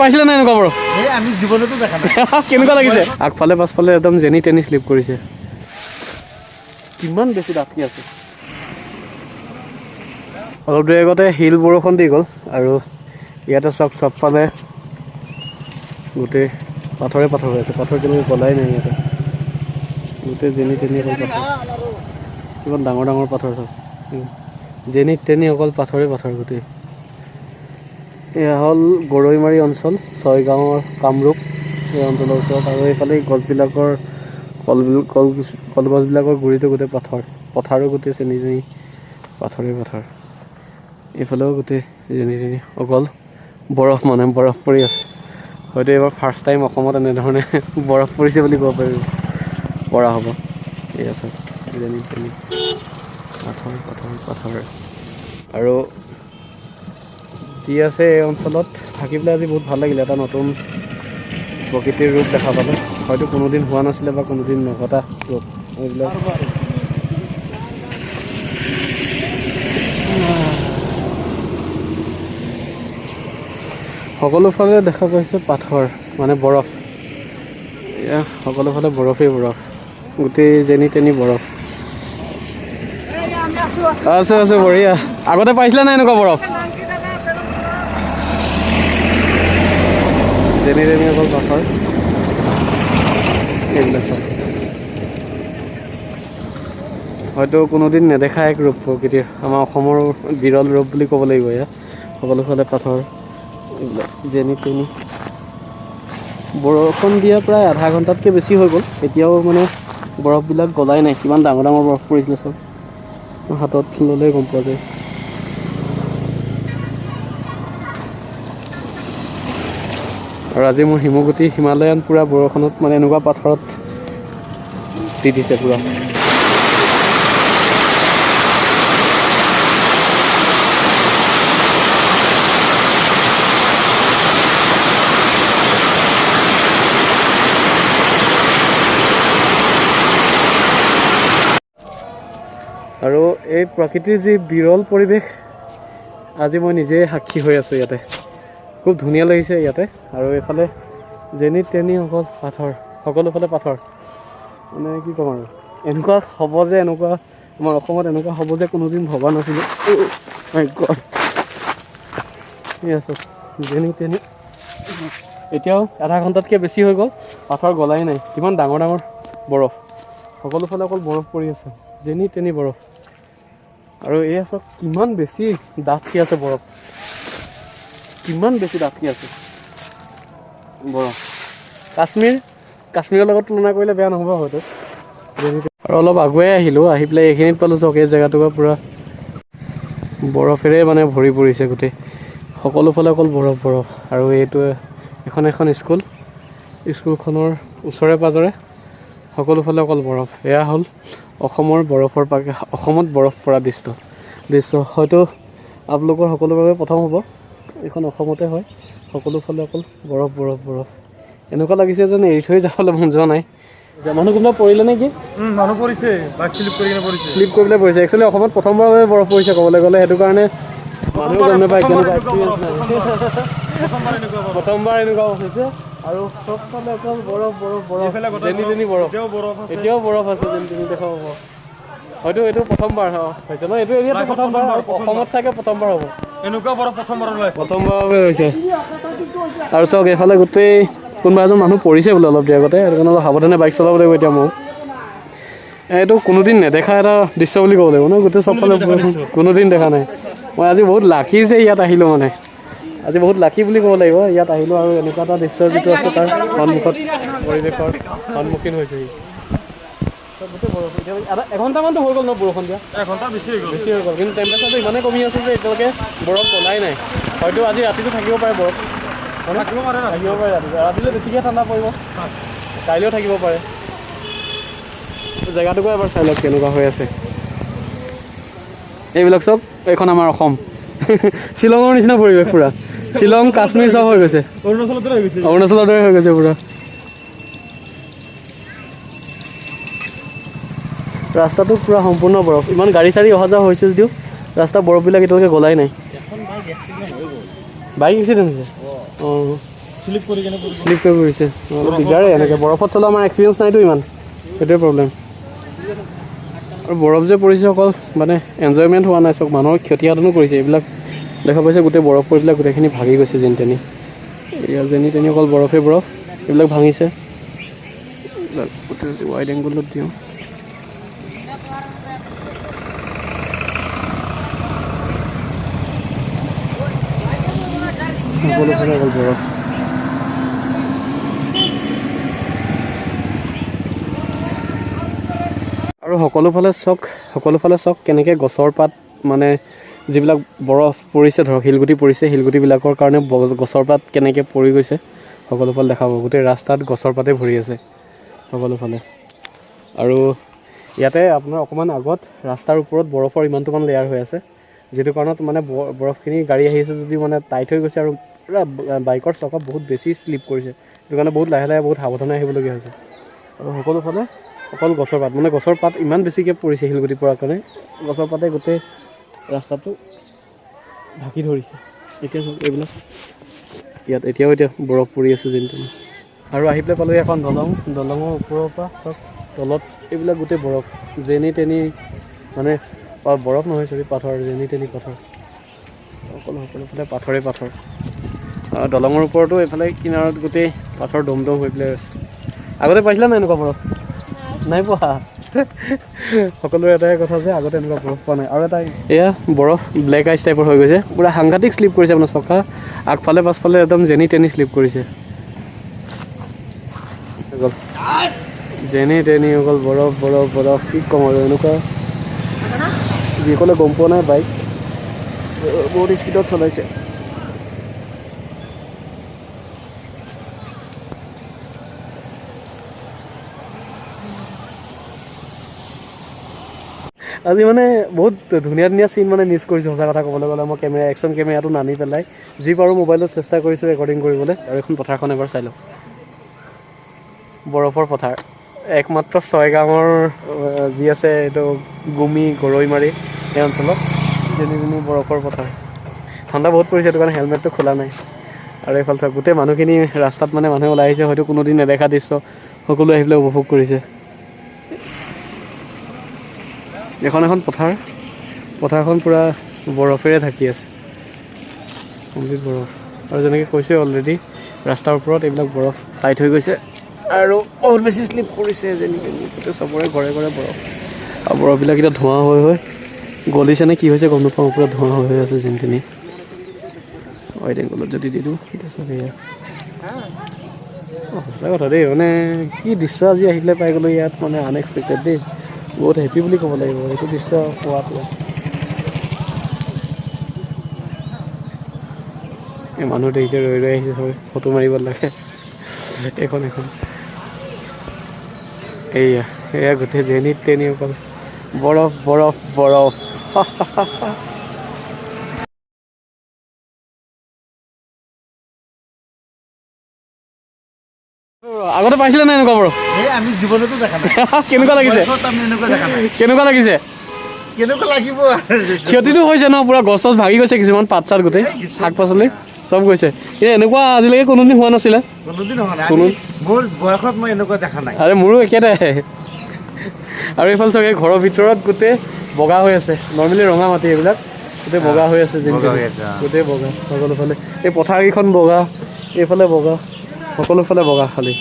পাইছিলে নাই এনেকুৱা বৰফ? এই আমি জীৱনতো দেখা নাই। কেনেকুৱা লাগিছে? আগফালে পাছফালে একদম যেনি তেনি শ্লিপ কৰিছে। কিমান বেছি ডাঠি আছে। অলপ দেৰি আগতে শিল বৰষুণ দি গ'ল আৰু ইয়াতে চাওক, চবফালে গোটেই পাথৰে পাথৰ হৈ আছে। পাথৰ তেনেকৈ গলাই নাই ইয়াতে। গোটেই যেনি তেনি অকল পাথৰ। কিমান ডাঙৰ ডাঙৰ পাথৰ চাওক। যেনি তেনি অকল পাথৰে পাথৰ গোটেই। এয়া হ'ল গৰৈমাৰী অঞ্চল, ছয়গাঁৱৰ কামৰূপ এই অঞ্চলৰ ওচৰত। আৰু এইফালে গছবিলাকৰ কল কল কলগছবিলাকৰ গুৰিটো গোটেই পাথৰ। পথাৰো গোটেই চেনি চেনি পাথৰে পাথৰ। এইফালেও গোটেই যেনি তেনি অকল বৰফ, মানে বৰফ পৰি আছে। হয়তো এইবাৰ ফাৰ্ষ্ট টাইম অসমত এনেধৰণে বৰফ পৰিছে বুলি ক'ব পাৰিব পৰা হ'ব। এই আছে যেনি তেনি পাথৰ পাথৰ পাথৰ। আৰু যি আছে, এই অঞ্চলত থাকি পেলাই আজি বহুত ভাল লাগিলে। এটা নতুন প্ৰকৃতিৰ ৰূপ দেখা পালোঁ, হয়তো কোনোদিন হোৱা নাছিলে বা কোনোদিন নঘটা ৰূপ এইবিলাক। সকলোফালে দেখা পাইছে পাথৰ, মানে বৰফ। এয়া সকলোফালে বৰফেই বৰফ, গোটেই যেনি তেনি বৰফ। আছো আছো, বঢ়িয়া। আগতে পাইছিলা নাই এনেকুৱা বৰফ? যেনি তেনি অকল পাথৰ এইবিলাক চব। হয়তো কোনোদিন নেদেখা এক ৰূপ প্ৰকৃতিৰ, আমাৰ অসমৰ বিৰল ৰূপ বুলি ক'ব লাগিব এয়া। সকলোফালে পাথৰ এইবিলাক যেনি তেনি। বৰষুণ দিয়া প্ৰায় আধা ঘণ্টাতকৈ বেছি হৈ গ'ল, এতিয়াও মানে বৰফবিলাক গলাই নাই। কিমান ডাঙৰ ডাঙৰ বৰফ পৰিছিলে চব, হাতত ল'লেই গম পোৱা যায়। আৰু আজি মোৰ হিমগুটি হিমালয়ান পূৰা বৰষুণত, মানে এনেকুৱা পাথৰত তিতিছে পূৰা। আৰু এই প্ৰকৃতিৰ যি বিৰল পৰিৱেশ, আজি মই নিজেই সাক্ষী হৈ আছোঁ ইয়াতে। খুব ধুনীয়া লাগিছে ইয়াতে। আৰু এইফালে যেনি তেনি অকল পাথৰ, সকলোফালে পাথৰ। মানে কি ক'ম আৰু, এনেকুৱা হ'ব যে, এনেকুৱা আমাৰ অসমত এনেকুৱা হ'ব যে কোনোদিন ভবা নাছিলোঁ। মাই গড! এই আছে যেনি তেনি। এতিয়াও আধা ঘণ্টাতকৈ বেছি হৈ গ'ল, পাথৰ গলাই নাই। কিমান ডাঙৰ ডাঙৰ বৰফ, সকলোফালে অকল বৰফ পৰি আছে, যেনি তেনি বৰফ। আৰু এই চাওক, কিমান বেছি ডাঠি আছে বৰফ, কিমান বেছি ডাঠি আছে বৰফ। কাশ্মীৰৰ লগত তুলনা কৰিলে বেয়া নহ'ব হয়তো। আৰু অলপ আগুৱাই আহিলোঁ, আহি পেলাই এইখিনিত পালোঁ। চাওক, এই জেগাটুকুৰা পূৰা বৰফেৰে মানে ভৰি পৰিছে গোটেই। সকলোফালে অকল বৰফ বৰফ। আৰু এইটো এখন এখন স্কুল, স্কুলখনৰ ওচৰে পাঁজৰে সকলোফালে অকল বৰফ। এয়া হ'ল অসমৰ বৰফৰ পাক, অসমত বৰফ পৰা দৃশ্য দৃশ্য হয়তো আপোনালোকৰ সকলোৰে বাবে প্ৰথম হ'ব। এইখন অসমতে হয়। সকলোফালে অকল বৰফ বৰফ বৰফ। এনেকুৱা লাগিছে যেন এৰি থৈ যাবলৈ মন যোৱা নাই। মানুহ কোনোবা পৰিলে নেকি? মানুহ পৰিছে, বাইক শ্লিপ কৰি কিনে পৰিছে। শ্লিপ কৰি পেলাই পৰিছে। একচুৱেলি অসমত প্ৰথমবাৰৰ বাবে বৰফ পৰিছে ক'বলৈ গ'লে, সেইটো কাৰণে মানুহেও গম নাপায় কেনেকুৱা এক্সপিৰিয়েঞ্চ নাই। প্ৰথমবাৰ এনেকুৱা বৰফ। প্ৰথমবাৰ এনেকুৱা হৈছে। আৰু চবফালে অকল বৰফ বৰফ বৰফ। এইফালে গোটেই যেনি তেনি বৰফ। এতিয়াও বৰফ আছে। এতিয়াও বৰফ আছে, যেনি তেনি দেখা পাব। হয়তো এইটো প্ৰথমবাৰ হৈছে ন এইটো এৰিয়াটো? লাইফত প্ৰথমবাৰ। প্ৰথমবাৰ, প্ৰথমবাৰ। অসমত চাগে প্ৰথমবাৰ হ'ব। এনেকুৱা বৰফ প্ৰথমবাৰ লাইফত। প্ৰথমবাৰৰ বাবে হৈছে। আৰু চাওক, এইফালে গোটেই কোনোবা এজন মানুহ পৰিছে বোলে অলপ দেৰি আগতে। সেইটো কাৰণে অলপ সাৱধানে বাইক চলাব লাগিব এতিয়া ময়ো। এইটো কোনোদিন নেদেখা এটা দৃশ্য বুলি ক'ব লাগিব ন, গোটেই চবফালে কোনোদিন দেখা বৰষুণ। দৃশ্য। কোনোদিন দেখা নাই মই। আজি বহুত লাকি যে ইয়াত আহিলোঁ, মানে আজি বহুত লাকি বুলি ক'ব লাগিব। ইয়াত আহিলোঁ আৰু এনেকুৱা এটা দৃশ্য যিটো আছে, তাৰ সন্মুখত পৰিৱেশৰ সন্মুখীন হৈছোহি। গোটেই বৰষুণ এতিয়া আধা এঘণ্টামানতো হৈ গ'ল ন বৰষুণ দিয়া? এঘণ্টা বেছি হৈ গ'ল। বেছি হৈ গ'ল, কিন্তু টেম্পাৰেচাৰটো ইমানেই কমি আছে যে এতিয়ালৈকে বৰফ গলাই নাই। হয়তো আজি ৰাতিটো থাকিব পাৰে বৰফ, হয়নে? থাকিব পাৰে ৰাতি। থাকিব পাৰে ৰাতি। ৰাতিলৈ বেছিকৈ ঠাণ্ডা পৰিব, কাইলৈও থাকিব পাৰে। জেগাটোকো এবাৰ চাই লওক কেনেকুৱা হৈ আছে। এইবিলাক চব, এইখন আমাৰ অসম, শ্বিলঙৰ নিচিনা পৰিৱেশ পূৰা। শ্বিলং, কাশ্মীৰ চব হৈ গৈছে। অৰুণাচলতে হৈ গৈছে। অৰুণাচলৰ দৰে হৈ গৈছে পূৰা। ৰাস্তাটো পূৰা সম্পূৰ্ণ বৰফ। ইমান গাড়ী চাড়ী অহা যোৱা হৈছে যদিও ৰাস্তা বৰফবিলাক এতিয়ালৈকে গলাই নাই। এখন বাইক এক্সিডেণ্ট হৈ গ'ল। বাইক এক্সিডেণ্ট হৈছে? অঁ। শ্লিপ কৰি কেনে পৰিব। শ্লিপ কৰি পৰিছে। অলপ দিগদাৰে এনেকৈ বৰফত চলোৱা, আমাৰ এক্সপিৰিয়েঞ্চ নাইতো ইমান, সেইটোৱে প্ৰব্লেম। আৰু বৰফ যে পৰিছে অকল মানে এনজয়মেণ্ট হোৱা নাই, চব মানুহৰ ক্ষতি সাধনো কৰিছে। এইবিলাক দেখা পাইছে, গোটেই বৰফ পৰি পেলাই গোটেইখিনি ভাগি গৈছে যেনি তেনি। এয়া যেনি তেনি অকল বৰফে বৰফ, এইবিলাক ভাঙিছে। এইবিলাক গোটেই যদি ৱাইড এংগলত দিওঁ, সকলোফালে অকল বৰফ। আৰু সকলোফালে চাওক কেনেকৈ গছৰ পাত, মানে যিবিলাক বৰফ পৰিছে, ধৰক শিলগুটি পৰিছে, শিলগুটিবিলাকৰ কাৰণে গছৰ পাত কেনেকৈ পৰি গৈছে সকলোফালে দেখাব। গোটেই ৰাস্তাত গছৰ পাতে ভৰি আছে সকলোফালে। আৰু ইয়াতে আপোনাৰ অকণমান আগত ৰাস্তাৰ ওপৰত বৰফৰ ইমানটোমান লেয়াৰ হৈ আছে, যিটো কাৰণত মানে বৰফখিনি গাড়ী আহিছে যদিও মানে টাইট হৈ গৈছে আৰু পূৰা বাইকৰ চকা বহুত বেছি শ্লিপ কৰিছে। সেইটো কাৰণে বহুত লাহে লাহে বহুত সাৱধানে আহিবলগীয়া হৈছে। আৰু সকলোফালে অকল গছৰ পাত, মানে গছৰ পাত ইমান বেছিকৈ পৰিছে শিলগুটি পৰাৰ কাৰণে, গছৰ পাতে গোটেই ৰাস্তাটো ঢাকি ধৰিছে। এতিয়া চাওক এইবিলাক ইয়াত এতিয়াও এতিয়া বৰফ পৰি আছে যেন তেনে। আৰু আহি পেলাই পালোহি এখন দলং, দলঙৰ ওপৰৰ পৰা চাওক তলত এইবিলাক গোটেই বৰফ, যেনি তেনি মানে বৰফ নহয় চৰি, পাথৰ, যেনি তেনি পাথৰ, অকল সকলোফালে পাথৰেই পাথৰ। আৰু দলঙৰ ওপৰতো এইফালে কিনাৰত গোটেই পাথৰ দম দম হৈ পেলাই আছে। আগতে পাইছিলা নাই এনেকুৱা বৰফ? নাই পোৱা। সকলোৰে এটাই কথা যে আগতে এনেকুৱা বৰফ পোৱা নাই। আৰু এটা এয়া বৰফ ব্লেক আইচ টাইপৰ হৈ গৈছে, পূৰা সাংঘাতিক শ্লিপ কৰিছে, আপোনাৰ চকা আগফালে পাছফালে একদম যেনি তেনি শ্লিপ কৰিছে। হৈ গ'ল যেনি তেনি অকল বৰফ বৰফ বৰফ, কি ক'ম আৰু। এনেকুৱা যিসকলে গম পোৱা নাই, বাইক বহুত স্পীডত চলাইছে। আজি মানে বহুত ধুনীয়া ধুনীয়া চিন মানে মিছ কৰিছোঁ সঁচা কথা ক'বলৈ গ'লে। মই একশ্যন কেমেৰাটো নানি পেলাই যি পাৰোঁ মোবাইলত চেষ্টা কৰিছোঁ ৰেকৰ্ডিং কৰিবলৈ। আৰু এখন পথাৰখন এবাৰ চাই লওক, বৰফৰ পথাৰ, একমাত্ৰ ছয়গাঁৱৰ যি আছে এইটো গুমি গৰৈমাৰী সেই অঞ্চলত যেনি তেনি বৰফৰ পথাৰ। ঠাণ্ডা বহুত পৰিছে, সেইটো কাৰণে হেলমেটটো খোলা নাই। আৰু এইফালে চাওক গোটেই মানুহখিনি ৰাস্তাত মানে মানুহে ওলাই আহিছে, হয়তো কোনোদিন নেদেখা দৃশ্য সকলোৱে আহি পেলাই উপভোগ কৰিছে। এখন এখন পথাৰ, পথাৰখন পূৰা বৰফেৰে ঢাকি আছে, কমপ্লিট বৰফ। আৰু যেনেকৈ কৈছে অলৰেডি ৰাস্তাৰ ওপৰত এইবিলাক বৰফ টাইট হৈ গৈছে আৰু বহুত বেছি শ্লিপ কৰিছে যেনি তেনি, গোটেই চবৰে ঘৰে ঘৰে বৰফ। আৰু বৰফবিলাক এতিয়া ধোঁৱা হৈ হৈ গলিছে নে কি হৈছে গম নাপাওঁ, পূৰা ধোঁৱা হৈ হৈ আছে যেনি তেনি। ৱাইড এংগলত যদি দি দিওঁ তেতিয়া চাগে এয়া। সঁচা কথা দেই, মানে কি দৃশ্য আজি আহি পেলাই পাই গ'লোঁ ইয়াত, মানে আনএক্সপেক্টেড দেই, বহুত হেপী বুলি ক'ব লাগিব এইটো দৃশ্য পোৱাটো। এই মানুহ দেখিছে ৰৈ ৰৈ আহিছে চবে ফটো মাৰিব লাগে। এইখন এখন এইয়া এয়া গোটেই যেনি তেনি অকল বৰফ বৰফ বৰফ। আগতে পাইছিলে নাই এনেকুৱা বৰফ? এই আমি জীৱনতো দেখা নাই। কেনেকুৱা লাগিছে? বয়সত আমি এনেকুৱা দেখা নাই। কেনেকুৱা লাগিছে? কেনেকুৱা লাগিব আৰু? ক্ষতিটো হৈছে ন, পূৰা গছ চছ ভাগি গৈছে, কিছুমান পাত চাত গোটেই শাক পাচলি চব গৈছে। কিন্তু এনেকুৱা আজিলৈকে কোনোদিন হোৱা নাছিলে। কোনোদিন হোৱা নাই। কোনো- মোৰ বয়সত মই এনেকুৱা দেখা নাই। আৰে মোৰো একেটাই। আৰু এইফালে চাগে ঘৰৰ ভিতৰত গোটেই বগা হৈ আছে, নৰ্মেলি ৰঙা মাটি এইবিলাক গোটেই বগা হৈ আছে যেন বগা হৈ আছে, অ। গোটেই বগা সকলোফালে। এই পথাৰকেইখন বগা, এইফালে বগা, সকলোফালে বগা খালি।